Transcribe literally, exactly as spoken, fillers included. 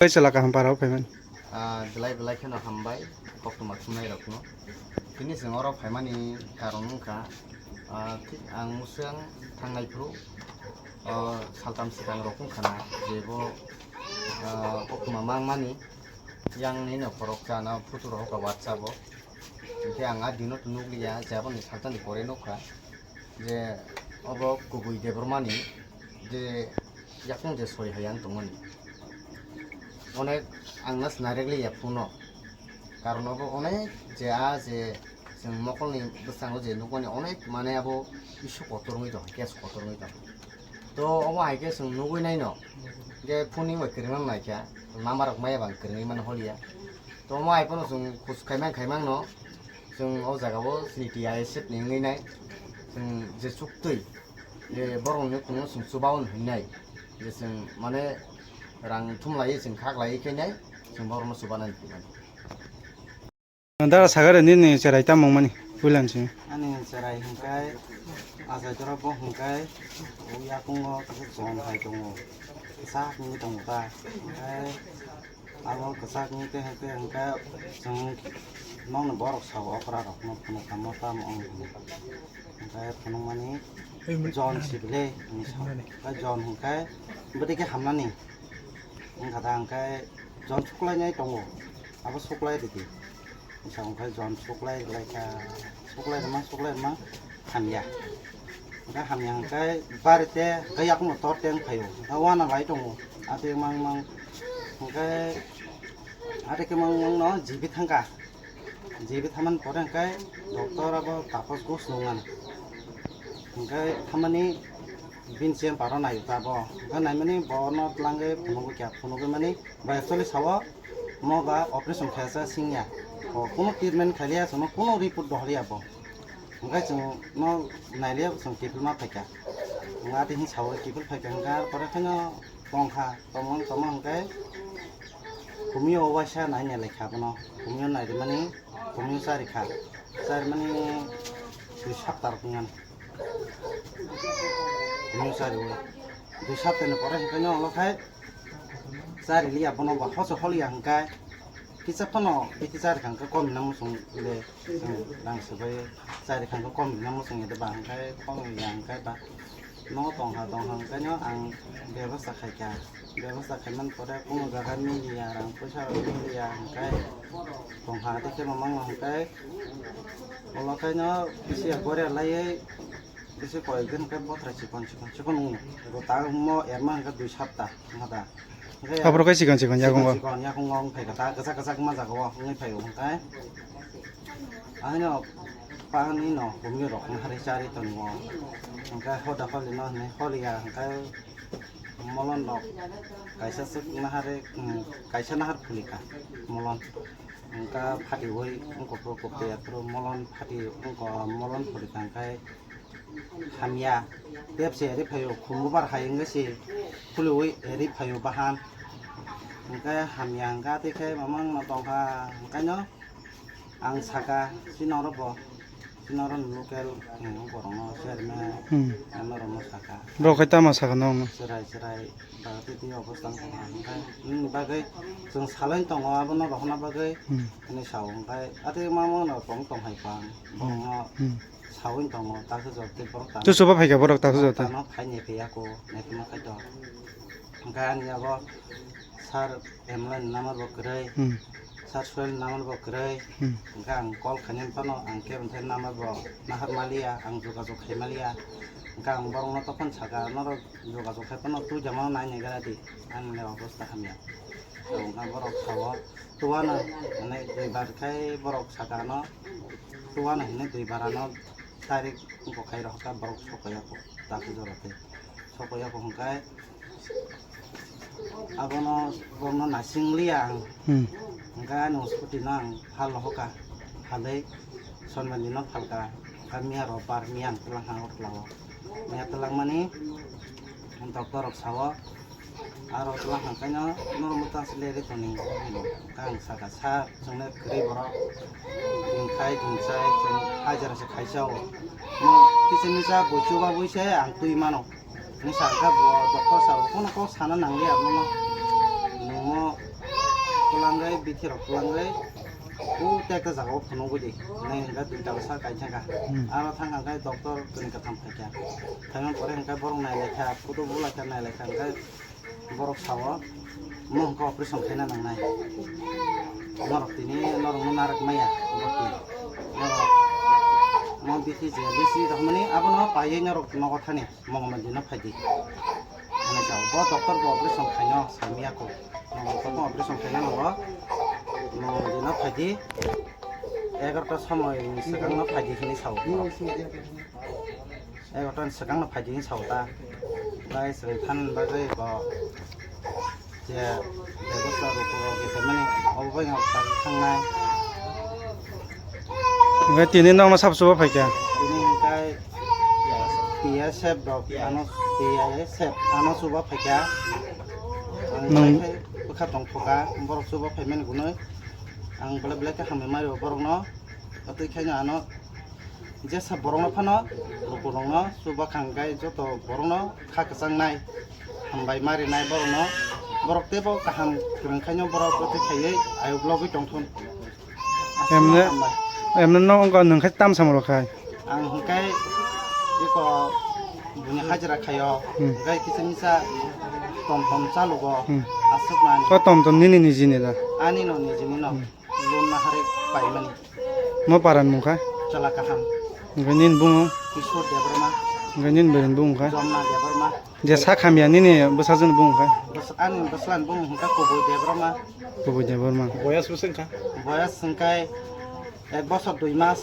Kaisa laka hampara o phaimani. Ah, belai belai kheno hambai koktwma thumnai rokno. Tini chwng oro phaimani karon wngkha, ah, thik ang mwswng thangnai phuru, ah, saltam swkang rok wngkha na je bo, ah, koktwma mangmani yang nini khorok chana photo rok hoka WhatsApp o. Hinkhe ang a dino to nukliya, je aboni saltani pore nukha je obo kubui Debbarmani je yakung je soi hai ang tongmani. Onek ang nas narekliya phuno. Karon obo onek je a je chwng mokolni bwskango je nukmani onek mane abo issue kotor wngwi tong, case kotor wngwi tong. To omo hai khe chwng nugwi naino, je phone ni bai kwrwngna naikha, number rok maya bang kwrwngwi mano holiya. To omo hai phano chwng kuch khaimang khaimang no, chwng o jaga o chini T I S F ni wngwi nai, chwng je chuktwi, je borok ni kuno chwng chubaon hinai, je chwng mane rang thumlai chwng khaklai khe nai, chwng borok no chubanani hinai. Dara sagare nini cherai tamo mani puilan si. Ani cherai hingkai, ajai doro bo hingkai, o yakungo kisa chon hai tongo, sak ni tongo ta, hingkai abo kwchak ni te hingke hingke chwng nokni borok sao okra rok no phunuk kha mo tamo wng hinwi. Hingke phunukmani Jon sibile hinwi sao. Hingke Jon hingke bwtwi khe hamnani wngkha da, hingke Jon suklainai tongo, abo suklai ridi. Wngkha hingke Jon suklai rwlaikha, suklai rwma suklai rwma hamya. Hingke hamya hingke bari te hingke yakungno tor te wngphaio, hingke uanalai tongo. Ate mang mang hingke ate khe mang mang no jibi thangkha. Jibi thaman pore hingke doctor abo Tapos Ghosh nungna. Hingke thamani bini chemparo naio ta bo. Hingke naimani bono tlangwi phunugwi kha, phunugwi mani bai actually sao mo ba operation khaisa singya. O kuno treatment khailiya, sono kuno report dohorya bo. Hingke chwng no nailiya chwng kiphilma phaikha. Hingke ati hin sao kiphil phaikha hingke pore kheno tongkha, tongmang tongmang hingke kumio waisa nai nailai kha bono. Kumio nai rimani, kumio chari kha. Chari mani dui sapta rok wngmani. Kumio chari o. Dui sapta ni pore hingke no ulo khai chari liya bono ba hoso holiya hingke kisa phano bithi chari kha hingke kom nang muchung le. Chwng rang swbai chari kha hwnkhe kom rina muchung ya de ba, hwnkhe kom ya hwnkhe ba no tongha tongha hwnkhe no ang bebosta khaikha, bebosta khaimani pore kuno jaga miliya, rang puisa rok miliya hwnkhe tongha tei khe mamang no hwnkhe ulo khe no bisi ya goria laiwi bisi koi din khe bothra chikon chikon chikon wngo, ta mo erma hwnkhe dui sapta wngkha da. Hwnkhe Aboro khe chikon chikon yakungo. Chikon chikon yakungo wng phaikha ta, kwchak kwchak ma jaga o wngwi phaio hwnkhe. Ahino pani no humyo rok wng harwi charwi tongo. Hwnkhe hoda holi no hinwi holiya hwnkhe molon rok kaisa swk naharwi, um, kaisa nahar phulikha molon. Hwnkhe phatiwi wngkha phuru koktwi aphuru molon phati wngkha molon phulikha hwnkhe. Hamya, tep se eri phaio, khumbubar hai wngwi se khuluwi eri phaio bahan. Hwnkhe hamya hwnkha tei khe mamang no tongkha, hwnkhe no ang saka, chini oro bo, chini oro ni local, hmm, borok no chairman, Hmm. ano rok no saka. Rok khai tamo saka nokno? Chwrai chwrai, ba tei tei obostha wngkha, hwnkhe nini bagwi chwng salai tongo, abono rohorna bagwi Hmm. hinwi sao, hwnkhe atwi mamang no tong tong hai pang, Hmm. borok no Hmm. Sawi tongo, takhuk jor tei borok tamo. Tusuba phaikha borok takhuk jor tei. Tamo phai naiphai ya ko, naiphai ma khai to. Hwnkhe ani abo sir M L A ni number bo kwrwi, Hmm. sir Soil ni number bo kwrwi. Hmm. Hwnkhe ang call khainani phano ang kebo number bo nahar maliya, ang jogajog khai maliya. Hwnkhe ang borokno tokphano sakha, norok jogajog khai phano twi jamano nai nai gana di, ani le obosta hamya. Hwnkhe borok sao, tuwano, hwnwi duibar khai borok sakha ano. Tuwano hinwi dui barano tarik wngkha khairok kha borok sokoya kho takhuk jora tei sokoya kho hwnkhe abono borokno naising liya ang Hmm. hwnkhe ani scooty no ang phal rohor kha phalwi sonbandi no phalkha hwnkhe miya robar miya ang twlang kha o twlango miya twlangmani doctor rok sao. Aro twlang hwnkhaino norok mwtang se leri tongni hino kang saka sa chwngnai kwrwi borok. Din khai din chai chwng hajira se khaisa o. Mo kisa misa bo chuba bui se ang twi mano. Ni sakha bo doctor sa bo kono kok sana nangli abono. Nungmo Twlangwi, bithi rok twlangwi, o tekta jaga o phunugwi di. Nai hwnkhe duita bwsa kaithangkha. Hmm. Aro thangkha hwnkhe doctor kwrwi katham phaikha. Phaimani pore hwnkhe borok nailaikha, photo bulaikha, nailaikha hwnkhe borok sao, "Mo hwnkhe operation khaina nangnai. Norok tini norokno narak maya, bwrwi. Norok mo bithi je bisi rokmani abono paiwi norok nogo thani." Mongolbar dino phaidi. Ani sao, bo doctor bo operation khaino samya ko. Mongolbar bo operation khaina nango. Mongolbar dino phaidi. Egarota somoi ni swkang no phaidi hini sao. Egarota ni swkang no phaidi hini sao ta. Lai swng than bagwi bo. Je, bebostha rok rok khe mani obo bai ang tak thangnai. Hwnkhe tini nokno sabo chuba phaikha? Tini hwnkhe T S F rok ano, T S F ano chuba phaikha. Ang Nang- khai bwkha tong phoka, borok chuba phaimani gunui. Ang belai belai khe hambai mario borokno. Tei khaino ano jesa borokno phano, lukurokno chubakhang gai joto borokno kha kwchangnai, hambai marinai borokno, borok teibo kaham kwrwng khaino borok bwtwi khaiwi ayuk logwi tongthun. Aswkno Emne, hambai. Emne no wngkha nwng khai tam samro khai. Ang hwnkhe eko buini hajira khaio, Hmm. hwnkhe kisa misa tom tom chalugo, Hmm. aswkno ani. O tom tom nini nijini da? Ani no nijini no. Hmm. Loan na hari paimani. Mo paran mung kha? Chala kaham. Hwnkhe nini bung? Kishore Debbarma. Hwnkhe nini bwrwi ni bung kha? Jomna Debbarma. Je sak hamya nini bwsajwk ni bung kha? Bwsa-, ani bwsla ni bung hwnkha Kubui Debbarma. Kubui Debbarma. Boyas bwswk wngkha? Boyas hwnkhe ek bosor dui mas.